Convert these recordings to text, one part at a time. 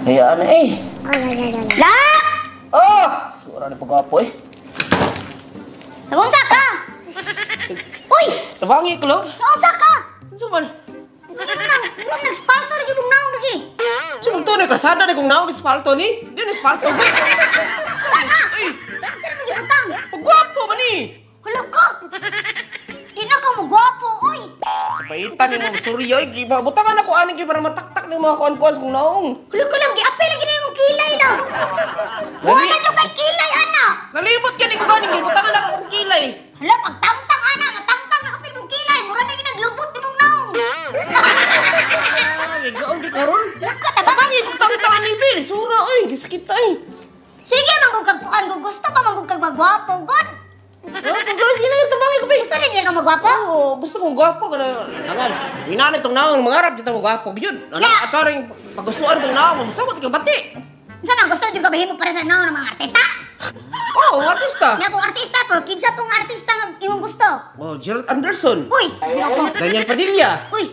Hayaan na eh. Lap! Oh! Sura na pagwapo eh. Naunsa ka? Uy! Tabangi ko lang. Naunsa ka? Ano man? Murag nagspalto lagi mong naong lagi. Sa mong tunay, kasada na kung naong espalto ni. Di na espalto ko. Sana! Ay! Saan mo gibutang? Pagwapo ba ni? Hala ka! Di na ka magwapo, uy! Sa paitan ni mong storya, ay, giba. Butangan ako aning para mataktak ni mga kuan-kuan sa kong naong. Hala ka lang, giapil lagi na imong kilay lang. Buwan na yung kay kilay, ana! Nalimot ka ni ko ganing, gibutangan ako kong kilay. Hala, pagtangtang, ana! Matangtang na kapil mong kilay! Mura na ginaglubot imong naong! Ah, gigaong di karon. Hala ka, tabangan! Ay, tangtangan ni Bill. Sura, ay, gisakit ay. Sige, manggug kag kuan ko. Gusto pa manggug kag magwapo, god! Ah, paggawa, sige na yun, tabangi ko, Bill. Gusto rin niya ka magwapo? Oo, gusto kong gwapo ka na. Nangan, inanay itong naong, mangarap dito mo gwapo. Yun, ano, Yeah. ato rin, pagustuhan itong naong, masawat ka bati. Unsa man gusto jud ka mahimo para sa naong ng mga artista? Oh, artista. Nga kung artista po, kinsa pong artista nga imong gusto? Oh, Gerald Anderson. Uy, sino ko? Daniel Padilla. Uy,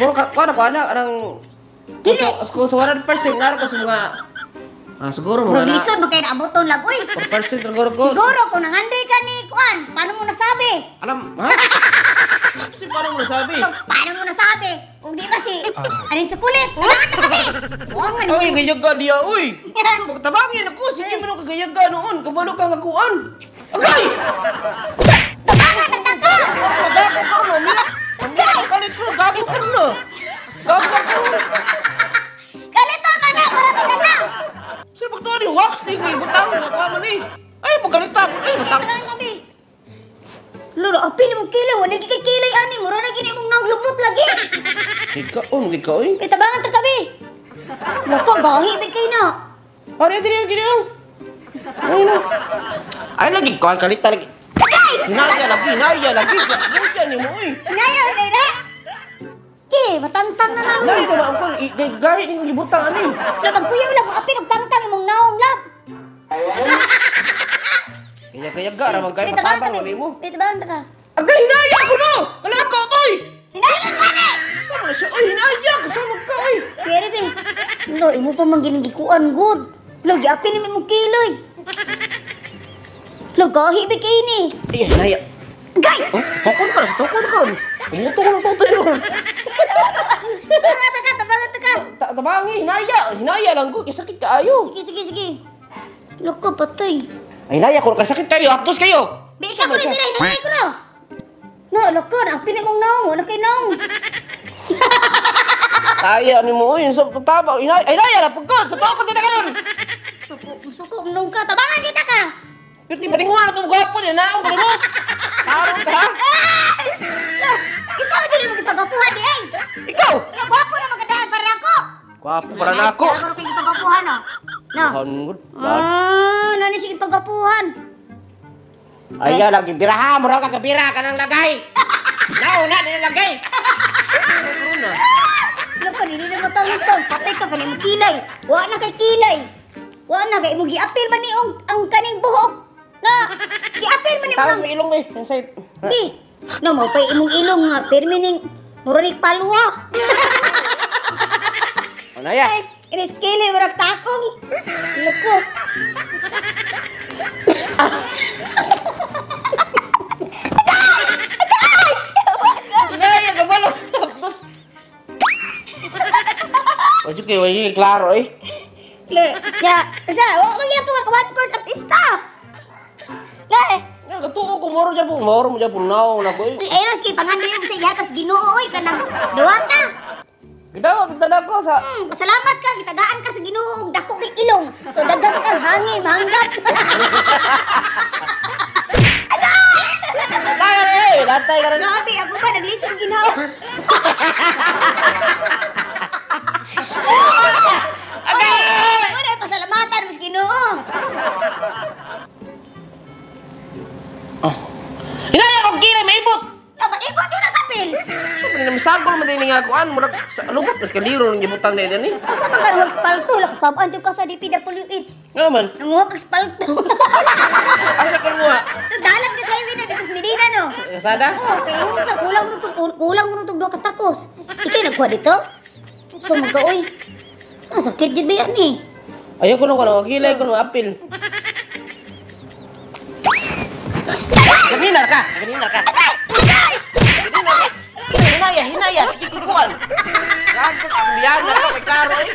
Bro, ka, kuha na, kuha na, anang... Dili. Kung sa 100%, naro ko sa mga... Ah, siguro mga bro, lisod mo kayo naaboton lag. Uy, 4% siguro ko. siguro kung nangandoy ka ni Kuan, paano mo nasabi? Alam, ha? Kasi paano mo nasabi? Kung paano mo nasabi? Kung di ba si Aling Chocolate, wala ka kami. Huwag nga Ay, ni. gayaga diya, uy! Pagtabangin ako, sige mo nung kagayaga noon, kabalo ka nga kuan. Agay! Tabangan ang tangka! Gago ka no, mi. Kalit ko, gago ka no. Gago ka no. Kalito ka na para madala! Sino pagtuwa ni wax ni may butang nga kuha man eh. Ay, pagkalita, ay, butang. Tabangan kami. Lolo, apil mong kilay, wala di kay kilay ani, mura na gini mong naglubot lagi. Ikaw, oh, ikaw eh. Kay tabangan ta kami. Loko, gahi ba kay na? Ano yun, dili, dili, ay, na. Ay, lagi, kuha kalita, lagi. Agay! Hinaya lagi, hinaya lagi. Hinaya ni mo, eh. Hinaya na na. Ki, matangtang na lang. Hinaya na, uncle. Gahi ni kong gibutang, ani. Lab, ang kuya lang, maapil og tangtang imong naong lab. Kaya kaya ga, ramang kayo May tabangan matabang, ta, wali mo. May tabangan ta ka. Agay, hinaya ko no! Kalakaw, toy! Hinaya ka ni! Sama na siya, oy, hinaya! Kasama ka, oy! Kere be. Lo, imo pa man ginigikuan good. Lo, giapil mo imong kiloy. Lo, gahi ba kay ni? Ay, hinaya. Gay! Oh, tukon ka na, sa tukon ka ron. Umuto ko ng tutoy ron. Tabangan ta ka, tabangan ta ka. Tabangi, hinaya. Hinaya lang ko, kasakit kaayo. Sige, sige, sige. Loko, patay. Ay, hinaya ko, kasakit kayo, haptos kayo. Bi, ikaw ko rin, bira, hinayay ko na. No, loko, ang pili mong naong, wala kay naong. Kaya ni mo, yun, sa tama. Hinaya, hinaya na, pagkod, sa tukon ka na karon. Suko, suko, nung ka, tabangan kita ka. Pero di paninguha na itong gwapo niya, naong ka mo. Tarong ka, ha? Los, isa mo dili mo gipagapuhan di ay. Ikaw! Nga gwapo na magandaan para nako. Gwapo para nako. Ay, kaya ko gipagapuhan no. No. Hangod. Ah, nani siya gipagapuhan. Ayan, lagi biraha, mura ka kabira ka ng lagay. Nauna, nilagay. Corona. Loko, dili na matangtang. Patay ka kani mo kilay. Wa na kay kilay. Wa na kay mo giapil man ni ang kaning buhok. Na, giapil man ni Taas mo. may ilong eh. Inside. Bi. No, mo pay imong ilong nga permining mura ni palwa. Ano ya? Ay, inis kili murag takong. Loko. Hinaya ka ba? Tapos. Wajud kayo, wajud klaro eh. Klaro. Ya, sa, wa man gyapon ka one part artista. Lare. Ya, katuo ko moro dyan po. Moro mo dyan po naong na ko eh. Eros kay pangandoy og sa ihatas Ginoo oy kanang duwa ka. Kita ko ko sa Pasalamat ka gitagaan ka sa Ginoo og dako kay ilong. So daghan kang hangin mahanggap. Latay ka rin eh. Latay ka rin. Grabe, ako ba naglisod ginawa. Agay! Wala pasalamatan mas Ginoo. Hinaya ko kira may ibot. Aba, ibot yun ang kapil. Sabi na misagol man din nga kuan murag sa lubot mas kaliro ng gibutang na din eh. Asa man ka nang spalto, lakasabaan jud ka sa DPWH. Nga man. Nanguha kag spalto. Asa ka mo? So dalan ka sa highway na dito sa Medina no. Kasada? Oo, kaya yung sa kulang mo itong kulang mo itong duha ka takos. Ikay nagkuha dito? So magkaoy. Kasakit jud ba yan eh. Ayaw ko nung kanang kilay ko nung apil. Ganinar ka, ganinar ka. Ganinar ka. Hinaya, hinaya, sige kukuan. Gago ang biyan na kay klaro eh.